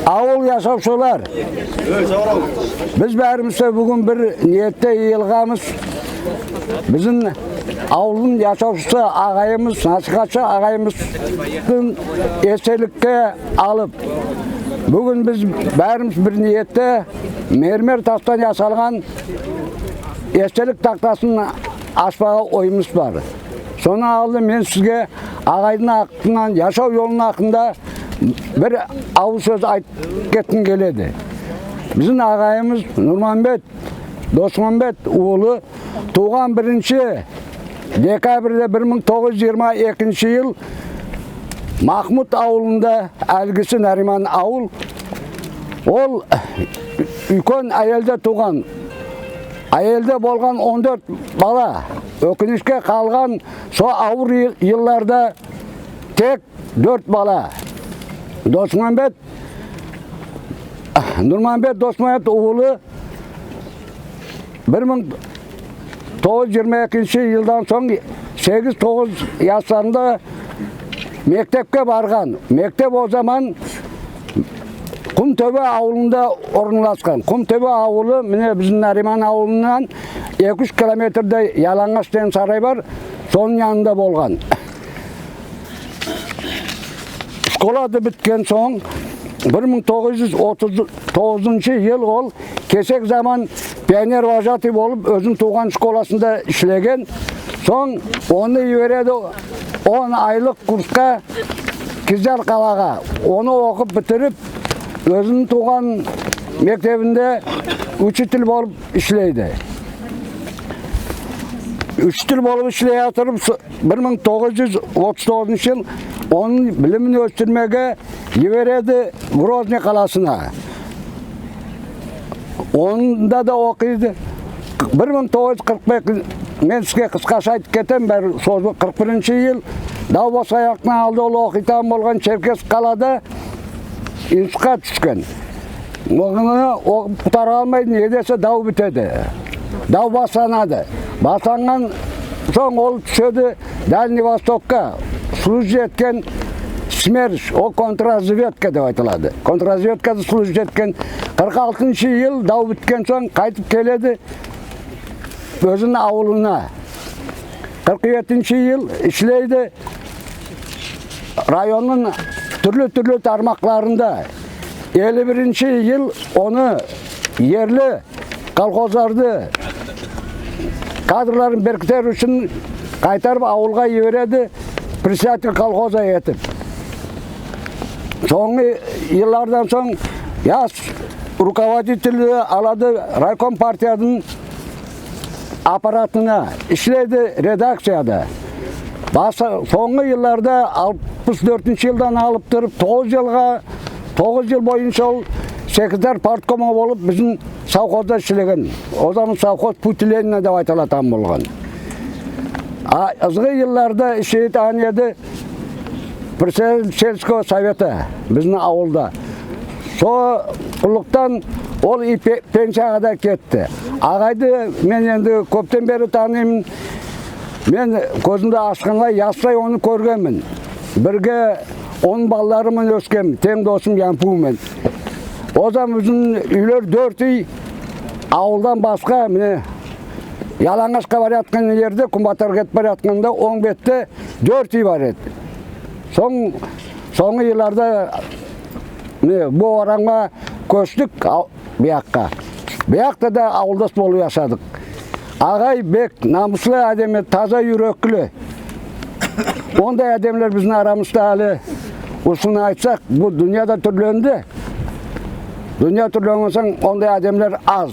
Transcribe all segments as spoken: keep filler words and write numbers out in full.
Авыл яшавшылар, биз баьримиз де буьгуьн бир ниетте йыйылганмыз. Бизим авылдынъ яшавшысы агайымыз, насихатшы агайымызды эстеликке алып, буьгуьн биз баьримиз бир ниетте мермер тастан ясалган эстелик тактасын ашпага ойымыз бар. Соннан алды мен сизге агайдынъ акында, яшав йолынынъ акында бир авыз соьз айтып кетким келеди. Бизим агайымыз Нурманбет Досманбет улы тувган биринши декабрьде бир мынъ тогыз юз йырма экинши йыл Махмуд авылында, аьлигиси Нариман авыл. Ол уьйкен аьелде тувган. Аьелде болган он доьрт бала. Оькинишке калган сол авыр йы- йылларда тек доьрт бала. Досманбет, Нурманбет Досманбет улы бир мынъ тогыз юз йырма экинши йылдан сонъ сегиз-тогыз ясларында мектепке барган. Мектеп о заман Кумтоьбе авылында орналаскан. Кумтоьбе авылы, мине, бизим Нариман авылыннан эки-уьш километрдей Яланъаш деген сарай бар, сонынъ янында болган. Школады биткен сонъ, бир мынъ тогыз юз отыз тогызыншы йыл ол кесек заман пионер вожатый болып, оьзининъ тувган школасында ислеген. Сонъ оны йибереди он айлык курска Кизляр калага. Оны окып битирип, оьзининъ тувган мектебинде учитель болып ислейди. Учитель болып ислей ятырып, со- бир мынъ тогыз юз отыз тогызыншы йыл онынъ билимин оьстирмеге йибереди Грозный каласына. Онда да окыйды. Бир мынъ тогыз юз кырк бес, мен сизге кыскаша айтып кетемен, баьри созылып, кырк биринши йыл дав баскан яктан алды ол окыйтаган болган Черкесск калада институтка туьскен. Оны окып кутара алмайды, неге десе дав битеди. Дав басланады. Басланган сонъ ол туьседи Дальний Востокка. Служить эткен СМЕРШ, ол контрразведка деп айтылады. Контрразведкада служить эткен. Кырк алтыншы йыл дав биткен сонъ кайтып келеди оьзининъ авылына. Кырк етинши йыл ислейди районнынъ туьрли-туьрли тармакларында. Элли биринши йыл оны ерли колхозларды кадрларын бириктеруьв уьшин кайтарып авылга йибереди, председатель колхоза этип. Сонъгы йыллардан сонъ яс руководительди алады райком партиядынъ аппаратына, ислейди редакцияда. Басы, сонъгы йылларда алпыс доьртинши йылдан алып турып, тогыз йылга, тогыз йыл бойынша ол секретарь парткома болып бизим совхозда ислеген. О заман совхоз «Путь Ленина» деп айтылатаган болган. А ызгы йылларда ислейтаган эди председатель сельского совета бизим авылда. Сол куллыктан ол и пе- пенсияга да кетти. Агайды мен энди коьптен бери таныйман. Мен коьзимди ашканда яслай оны коьргенмен. Бирге онынъ балалары ман оьскенмен, тенъ досым Ямпув мен. О заман бизим уьйлер доьрт уьй, авылдан баска, мине, Яланъашка бараяткан ерде, куьнбатарга кетип бараятканда онъ бетте доьрт уьй бар эди. Сонъ, сонъгы йылларда, мине, бу орамга коьштик, ав- бу якка. Бу якта да авылдас болып яшадык. Агай бек намыслы аьдем эди, таза юрекли. Ондай аьдемлер бизим арамызда аьли, усын айтсак, бу дуныяда туьрленди. Дуныяда туьрленген сонъ ондай аьдемлер аз.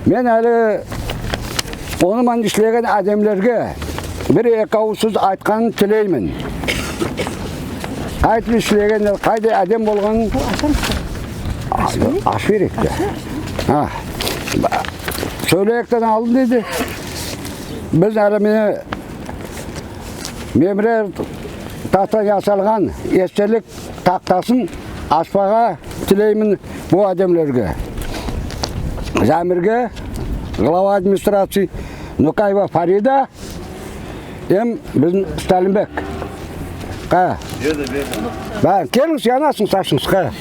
Мен аьли оны ман ислеген аьдемлерге бир-эки авыз соьз айтканын тилеймен. Кайтип ислеген, кайдай аьдем болганын ашып берейик те. А, соьйлейиктен алдын дейди. Биз аьли мине мермер тастан ясалган эстелик тактасын ашпага тилеймен бу аьдемлерге. Замирге, глава администрации, Нукаева Фарида эм бизим Сталинбек. Ка. Баьри келинъиз, янасынъ сашынъыз, ка.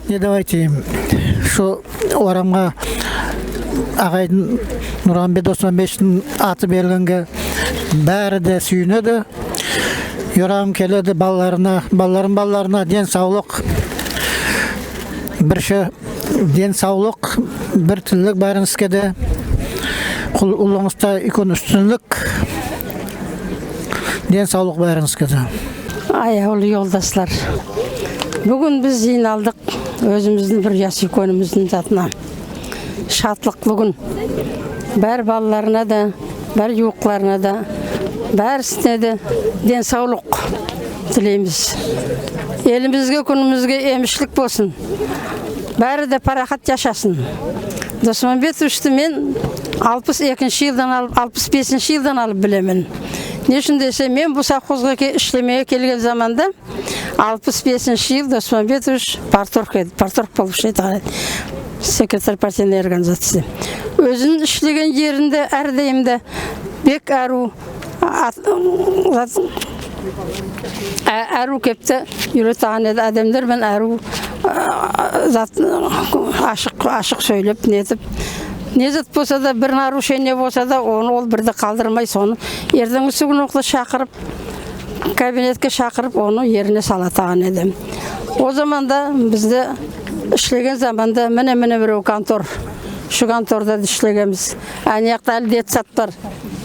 Не деп айтайым, сол орамга агайдынъ Нурамбет Досманбетовичтинъ аты берилгенге баьри де суьйинеди. Йоравым келеди балаларына, балалардынъ балаларына ден савлык, бирше ден савлык, бир тилек баьринъизге де. Кул-, куллыгынъызда уьйкен уьстинлик, ден савлык баьринъизге де. Аявлы йолдаслар, буьгуьн биз йыйналдык оьзимиздинъ бир ясуьйкенимиздинъ затына. Шатлыклы куьн. Баьри балаларына да, баьри ювыкларына да, баьрисине де ден савлык тилеймиз. Элимизге, куьнимизге эмишлик болсын. Баьри де парахат яшасын. Досманбетовичти мен алпыс экинши йылдан алып, алпыс бесинши йылдан алып билемен. Не уьшин десе, мен бу совхозга ке-, ислемеге келген заманда, алпыс бесинши йыл Досманбетович парторг эди, парторг болып ишлейтаган эди. Секретарь партийной организации. Оьзининъ ислеген еринде аьр дайым да бек аьрув, ат-, зат-, аь-, аьрув кепте юретаган эди. Аьдемлер мен аьрув, а, зат, ашык, ашык соьйлеп, нетип. Не зат болса да, бир нарушение болса да, оны ол бир де калдырмай, соны эртенъгиси куьн окта шакырып, кабинетке шакырып, оны ерине салатаган эди. Ол заманда бизде ислеген заманда мине, мине бирев контор, шу конторда да ислегенмиз. Ана якта аьли детсад бар,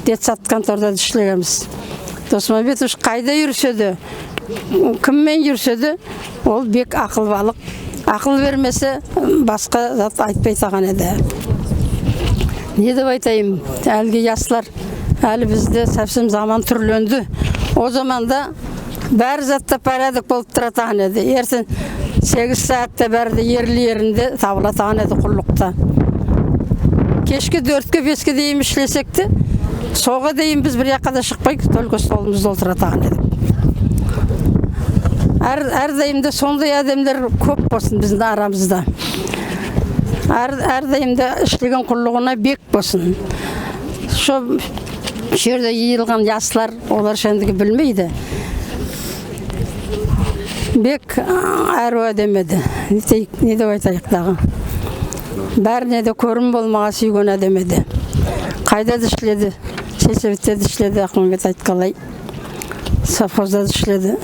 детсад конторда да ислегенмиз. Досманбетович кайда юрсе де, ким мен юрсе де, ол бек акылбалык. Акыл бермесе, баска зат айтпайтаган эди. Не деп айтайым, аьлиги яслар, аьли бизде совсем заман туьрленди. Ол заманда баьри зат та порядок болып туратаган эди. Эртенъ сегиз саьатта баьри де ерли еринде табылатаган эди куллыкта. Кешке доьртке, беске дейим ислесек те, сога дейим биз бир якка да шыкпай, только столымызда олтыратаган эдик. Аьр, аьр дайым да сондай аьдемлер коьп болсын бизим арамызда. Аьр, аьр дайым да ислеген куллыгына бек болсын. Сол ерде йыйылган яслар, олар шендиги билмейди. Бек, а, аьрув аьдем эди. Не дейик, не деп айтайык тагы? Баьрине де коьрим болмага суьйген аьдем эди. Кайда да иследи. Сельсоветте де иследи, Акмамбет айтканлай. Совхозда да иследи.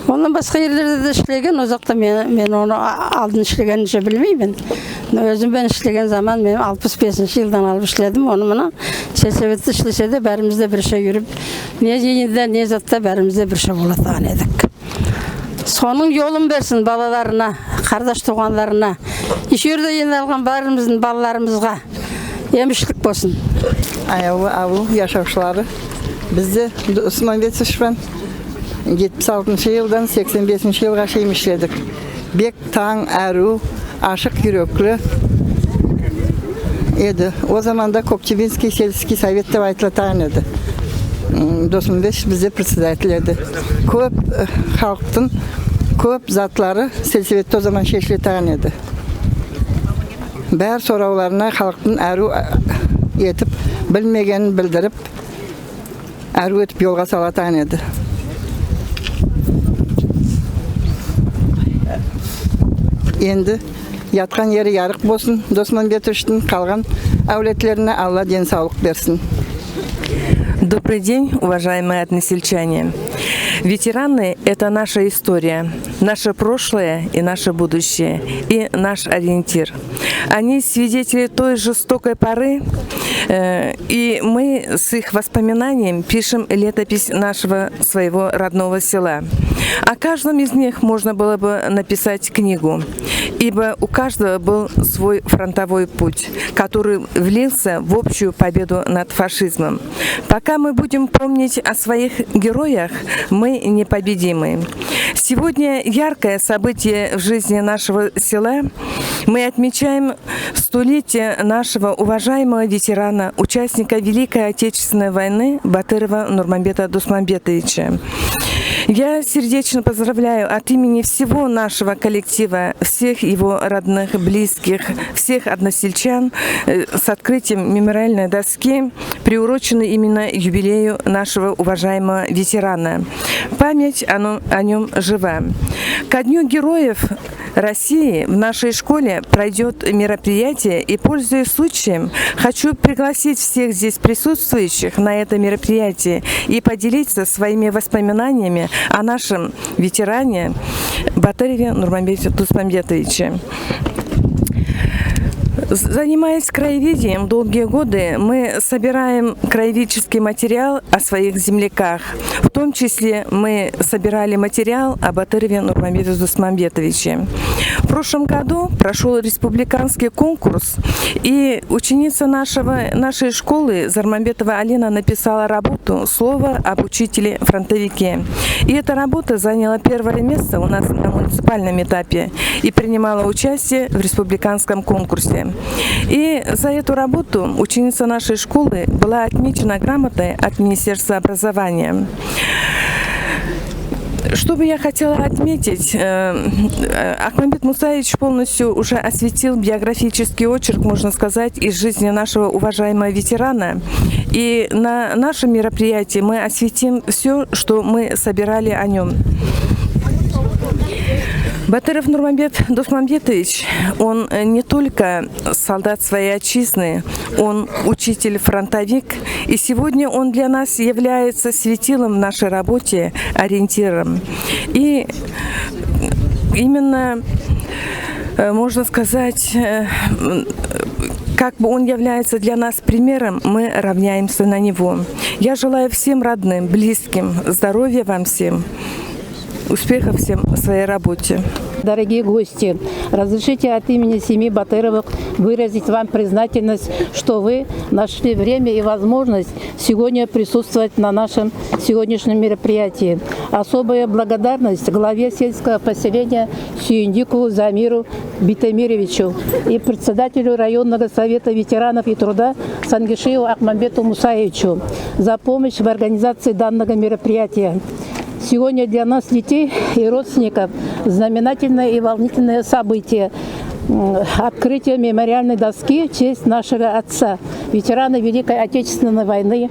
Оннан баска ерлерде де ислеген, ол якта мен, мен оны а-, алдын ислегенинше билмеймен. Но оьзим мен ислеген заман, мен алпыс бесинши йылдан алып иследим. Оны мына сельсоветте ислесе де, баьримиз де бирше юрип, не йыйында, не затта баьримиз де бирше болатаган эдик. Сонынъ йолын берсин балаларына, кардаш тувганларына, еш ерде йыйналган баьримиздинъ балаларымызга эмишлик болсын. Аявлы авыл яшавшылары, биз де Досманбетович пен етпис алтыншы йылдан сексен бесинши йылга шейим иследик. Бек танъ, аьрув, ашык юрекли эди. Ол заманда Коктебинский сельский совет деп айтылатаган эди. М, Досманбетович бизде председатель эди. Коьп, э, халктынъ коьп затлары сельсоветте ол заман шешилетаган эди. Баьри соравларына халктынъ аьрув, а, этип, билмегенин билдирип, аьрув этип йолга салатаган эди. Энди яткан ери ярык болсын Досманбетовичтинъ, калган аьвлетлерине Алла ден савлык берсин. Добрый день, уважаемые односельчане! Ветераны — это наша история, наше прошлое и наше будущее, и наш ориентир. Они свидетели той жестокой поры, э, и мы с их воспоминанием пишем летопись нашего своего родного села. О каждом из них можно было бы написать книгу, ибо у каждого был свой фронтовой путь, который влился в общую победу над фашизмом. Пока мы будем помнить о своих героях, мы непобедимы. Сегодня яркое событие в жизни нашего села. Мы отмечаем столетие нашего уважаемого ветерана, участника Великой Отечественной войны Батырова Нурманбета Дусманбетовича. Я сердечно поздравляю от имени всего нашего коллектива, всех его родных, близких, всех односельчан, э, с открытием мемориальной доски, приуроченной именно юбилею нашего уважаемого ветерана. Память о но-, о нём жива. Ко Дню героев России в нашей школе пройдёт мероприятие, и, пользуясь случаем, хочу пригласить всех здесь присутствующих на это мероприятие и поделиться своими воспоминаниями о нашем ветеране Батырове Нурманбете Дусманбетовиче. Занимаясь краеведением долгие годы, мы собираем краеведческий материал о своих земляках. В том числе мы собирали материал о Батырове Нурманбете Дусманбетовиче. В прошлом году прошёл республиканский конкурс, и ученица нашего, нашей школы Зарманбетова Алина написала работу «Слово об учителе-фронтовике». И эта работа заняла первое место у нас на муниципальном этапе и принимала участие в республиканском конкурсе. И за эту работу ученица нашей школы была отмечена грамотой от Министерства образования. Что бы я хотела отметить, э, э, Акмамбет Мусаевич полностью уже осветил биографический очерк, можно сказать, из жизни нашего уважаемого ветерана. И на нашем мероприятии мы осветим всё, что мы собирали о нём. Батыров Нурманбет Дусманбетович, он, э, не только солдат своей отчизны, он учитель-фронтовик, и сегодня он для нас является светилом в нашей работе, ориентиром. И именно, э, можно сказать, э, м, как бы он является для нас примером, мы равняемся на него. Я желаю всем родным, близким здоровья вам всем, успехов всем в своей работе. Дорогие гости, разрешите от имени семьи Батыровых выразить вам признательность, что вы нашли время и возможность сегодня присутствовать на нашем сегодняшнем мероприятии. Особая благодарность главе сельского поселения Сюиндикову Замиру Битемировичу и председателю районного совета ветеранов и труда Сангишиеву Акмамбету Мусаевичу за помощь в организации данного мероприятия. Сегодня для нас, детей и родственников, знаменательное и волнительное событие. М, открытие мемориальной доски в честь нашего отца, ветерана Великой Отечественной войны,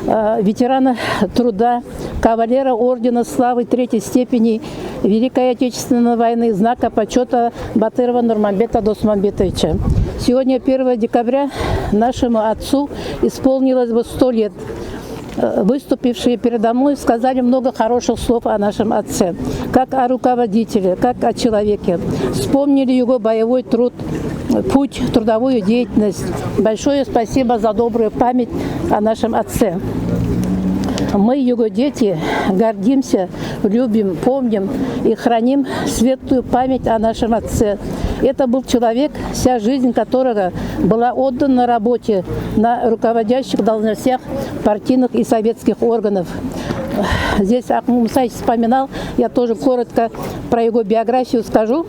э, ветерана труда, кавалера ордена Славы третьей степени Великой Отечественной войны, знака почёта Батырова Нурманбета Досманбетовича. Сегодня, первого декабря, нашему отцу исполнилось бы сто лет. Э, выступившие передо мной сказали много хороших слов о нашем отце, как о руководителе, как о человеке. Вспомнили его боевой труд, путь, трудовую деятельность. Большое спасибо за добрую память о нашем отце. Мы, его дети, гордимся, любим, помним и храним светлую память о нашем отце. Это был человек, вся жизнь которого была отдана работе на руководящих должностях партийных и советских органов. Здесь Акмамбет Мусаевич вспоминал, я тоже коротко про его биографию скажу.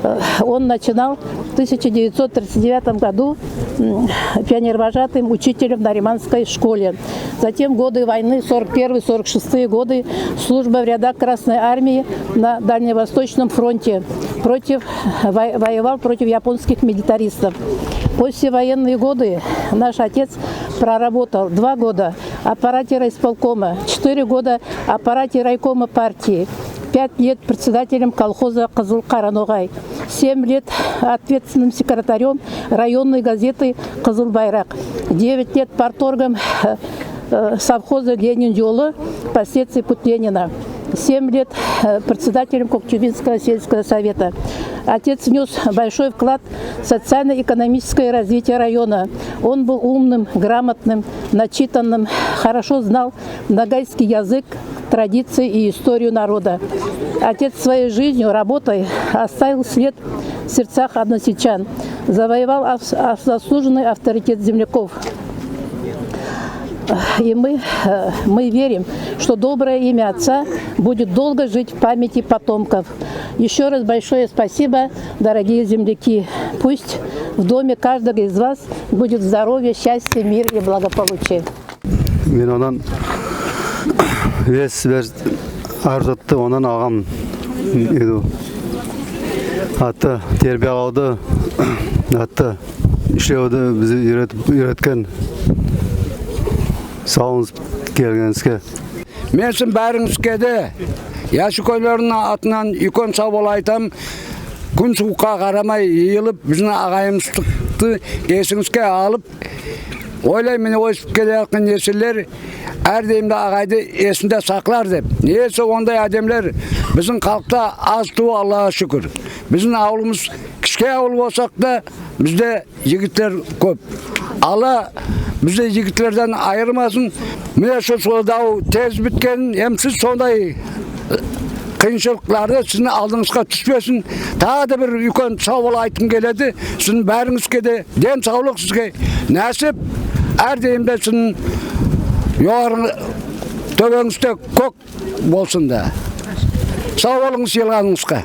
Э, он начинал в тысяча девятьсот тридцать девятом году, м, пионервожатым, учителем в Нариманской школе. Затем годы войны, сорок первый, сорок шестые годы, служба в рядах Красной армии на Дальневосточном фронте. Против, во-, воевал против японских милитаристов. Послевоенные годы наш отец проработал два года в аппарате райисполкома, четыре года в аппарате райкома партии, пять лет председателем колхоза «Кызыл Караногай», семь лет ответственным секретарём районной газеты «Кызыл Байрак», девять лет парторгом, э, совхоза «Ленин ёлы», впоследствии «Путь Ленина», семь лет, э, председателем Коктюбинского сельского совета. Отец внес большой вклад в социально-экономическое развитие района. Он был умным, грамотным, начитанным, хорошо знал ногайский язык, традиции и историю народа. Отец своей жизнью, работой оставил след в сердцах односельчан, завоевал ав- ав- заслуженный авторитет земляков. И мы, э, мы верим, что доброе имя отца будет долго жить в памяти потомков. Еще раз большое спасибо, дорогие земляки. Пусть в доме каждого из вас будет здоровье, счастье, мир и благополучие. Мен оннан вес бер арзытты, оннан алгам эди. Атты тербиялавды, атты ишлевди бизге уьйрет- уьйреткен. Сав болынъыз келгенинъизге. Мен сиздинъ баьринъизге де ясуьйкенлердинъ атыннан уьйкен сав бол айтаман. Куьн сувыкка карамай йыйылып, бизим агайымыздыкты эсинъизге алып, ойлайман, мине, оьсип келеяткан несиллер аьр дайым да агайды эсинде саклар деп. Неге десе ондай аьдемлер бизим халкта аз тувыл, Аллага шуькир. Бизим авылымыз кишкей авыл болсак та, бизде йигитлер коьп. Алла бизди йигитлерден айырмасын. Мине, сол сылав тез биткенин, эм сиз сондай кыйыншылыкларда сиздинъ алдынъызга туьспесин. Тагы да бир уьйкен сав бол айткым келеди. Сиздинъ баьринъизге де ден савлык сизге, насип, аьр дайым да сиздинъ йогары тоьбенъизде коьк болсын да. Сав болынъыз йыйылганынъызга.